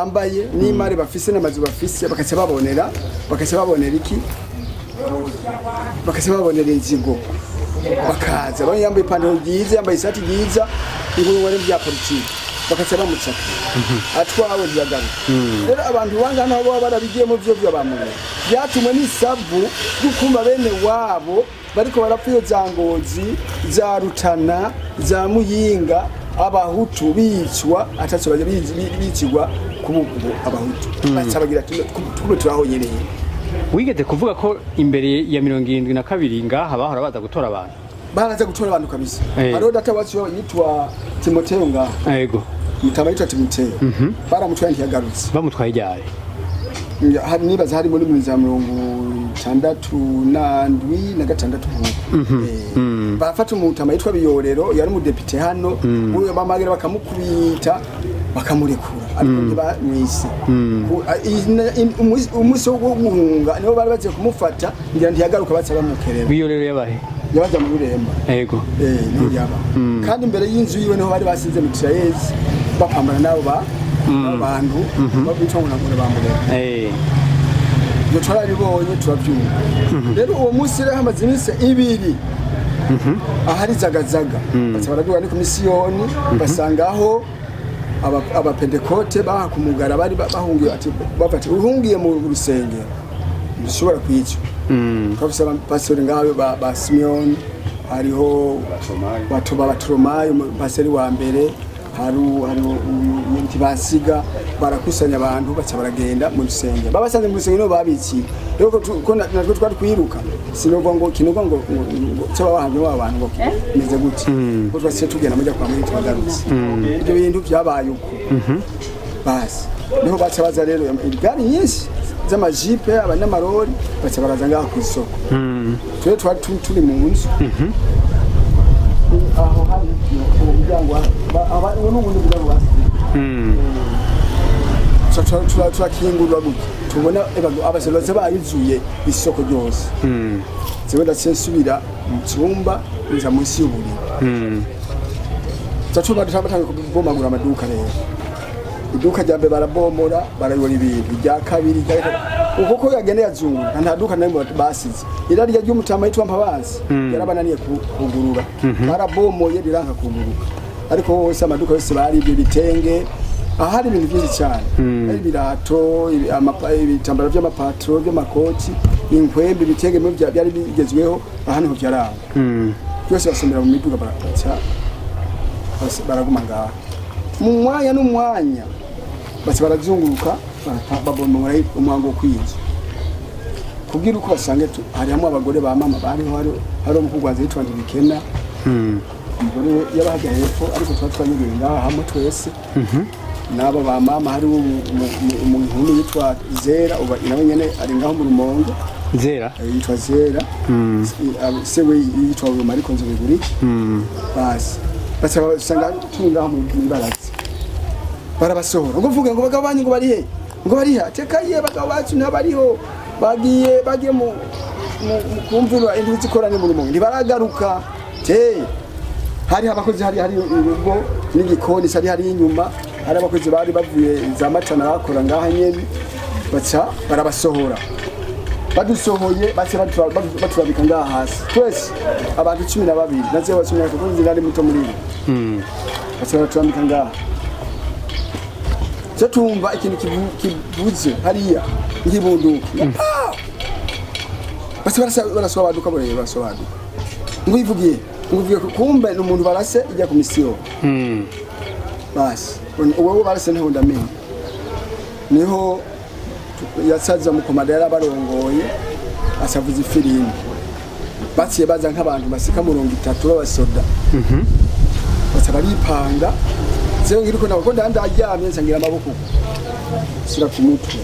bambaye n'imari bafise n'amazu bafise, bakaca babonera iki, bakaca babonera inzigo, bakaza bamwe yambaye ipantaro ryiza, yambaye isati ryiza, inkuru wari bya politiki, bakaca bamucaka atwawe ntiyagaruka. Rero abantu bangana nabo barabigiye mu byo bamure byatumwe n'isavu gukumba bene wabo bariko barapfa iyo za Ngozi, za Rutana, za Muyinga, abahutu bicwa ataco baje bicirwa ku abahutu bacabagira tube turahonyereye. Wigeze kuvuga ko imbere ya 72 ngaha bahora baza gutora abantu, baraza gutora abantu kabisa. Hariho data wacu yitwa Timoteo ngaha. Yego, mutama yitwa Timoteo, baramutwaye ntiyagarutse. Bamutwaye ryari? Hari nibaza hari muri 67 na 6. Bafata umutama yitwa Biyorero, yari umudepite hano, uyo bamagira bakamukubita bakamurekura, ariko ntibamwise. Umunsi wo guhunga nibo bari bagiye kumufata, ngira ntiyagaruka, baca bamukerera. Biyorero yabahe? Yabaza mu Ruremba. Yego. Niho yaba. Kandi imbere y'inzu yiwe niho bari basize mitrailleuses bapambana nabo ba abantu bitwa ngo nagure bamureba. Ibyo twarabibonye turabyumva. Rero uwo munsi rero hamaze iminsi ibiri ahari zagazaga, baca baraduga ni komisiyoni, basangaho abapentekote bahakumugara bari bahungiye, ati bafati uhungiye mu rusengero ntushobora kwicwa. Twafise abapastori ngaho ba Simeon, hariho Batromayo pastori wa mbere, hari ntibasiga, barakusanya abantu baca baragenda mu rusengero. Babasanze mu rusengero babikiye. Rero ko natwe twari kwiruka, sinova ngo kinova ngo cyo babahamye abantu ngo meze gute, ko twasiye tugenda mujya kwa muri twagarutse. Ibyo bintu byabaye uko. Basi niho baca baza rero igari nyinshi z'amajipe abanyamarori baca baraza ngaha ku isoko. Twe twari turi mu nzu. Aho hari umuryango aba n'ubundi muryango basize. Turakingurwa gutya tubona abaseloze bayuzuye isoko ryose. Zewe ndaciye mu cyumba nza munsi y'uburiri. Tuba batanga kubomagura amaduka rero. Iduka rya mbere barabomora barayora ibintu, rya kabiri uko ko yagenda yazunguruka nta duka narimwe basize. Irarya ry'umutama yitwa Mpabazi yarabananiye kugurura, barabomoye riranka kuguruka. Ariko hose amaduka yose bari ibyo bitenge, ahari ibintu byinshi cyane, ari ibirato, ibitambaro by'amapatro by'amakoti, inkwembe, ibitenge byari bigezweho aha niho byarangwa. Byose basomera mu miduga barapaca baraguma ngaha. Mu mwanya n'umwanya baca barazunguruka babomora umwango kwinzu kugira uko basange hari hamwe abagore ba mama bariho, hari umukugwazi yitwa Ndibikena. Umugore yabahaga hepfo, ariko tuba twanyugiye ngaha hamwe twese. Nabo ba mama hari umuntu yitwa Zera, uba nawe nyene ari ngaho mu Rumonge. Zera yitwa Zera, se we yitwa Mariko Nzobiguriki. Basi baca basanga turi ngaho mu ibaraza, barabasohora ngo mvuge ngo bagabo banyu ngo bari he, ngo bari he, tekaye bagabo bacu ntabariho, bagiye mu kumvura induru zikoranye mu Rumonge ntibaragaruka. Te hari abakozi, hari urugo n'igikoni sari hari inyuma, hari abakozi bari bavuye za Matana bakora ngaha nyene, baca barabasohora. Badusohoye baca baturabika ngaha hasi twese abantu 12, naze wa 13 kuko nari muto muri bo. Baca baturabika ngaha. Cyo tumva ikintu kivuze hariya nk'ibunduki. Basi barasobaduka boreye barasobaduka. Ngo ivugiye, ngo ivugiye kumbe umuntu barase ijya ku misiyo. Basi uwo barase ntaho ndamenye. Niho yasaza mu komanda yarabarongoye asavuza ifirimbi. Baciye baza nk'abantu basika 30 b'abasoda. Baca baripanga. Zewe ngiriko nako ndaryamye nsangira amaboko sira ku mutwe.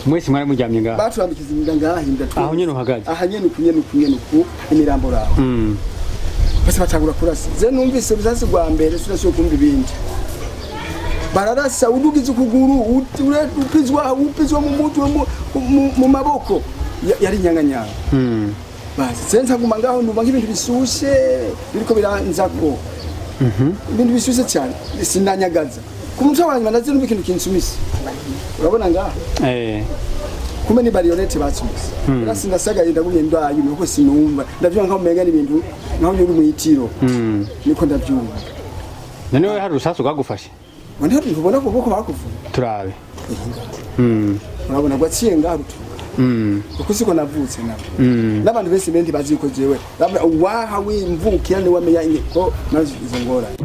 Mwese mwari muryamye ngaha? Baturambikiza inda ngaha inda twese. Aho nyene uhagaze? Aha nyene uku nyene uku imirambo raho. Bose batangura kurasa. Ze numvise urusasi rwa mbere sinashoboye kumva ibindi. Bararasa udugize ukuguru, upizwa mu mutwe, mu maboko, yari nyanganyanga. Basi senza nguma ngaho numva nk'ibintu bisushe biriko biranzako. Ibintu bishyushye cyane sinanyagaza. Ku mutwe wa nyuma ndazi ikintu kinsumise, urabona ngaha. Kumbe ni bariyonete batsumise. Rasi ndasagaye, ndagumye ndwaye kuko sinumva, ndavyumva nkaho umenga n'ibintu nkaho nyuri mwitiro, niko ndavyumva. None wewe hari urusasu rwagufashe? None ntubona ko boko bakuvuye? Turabe. Urabona gwaciye ngaha rutuka, kuko siko navutse nabo n'abantu benshi bendi bazi yuko jewe waha wimvukira ni wamenya ko nazo izo ngorane.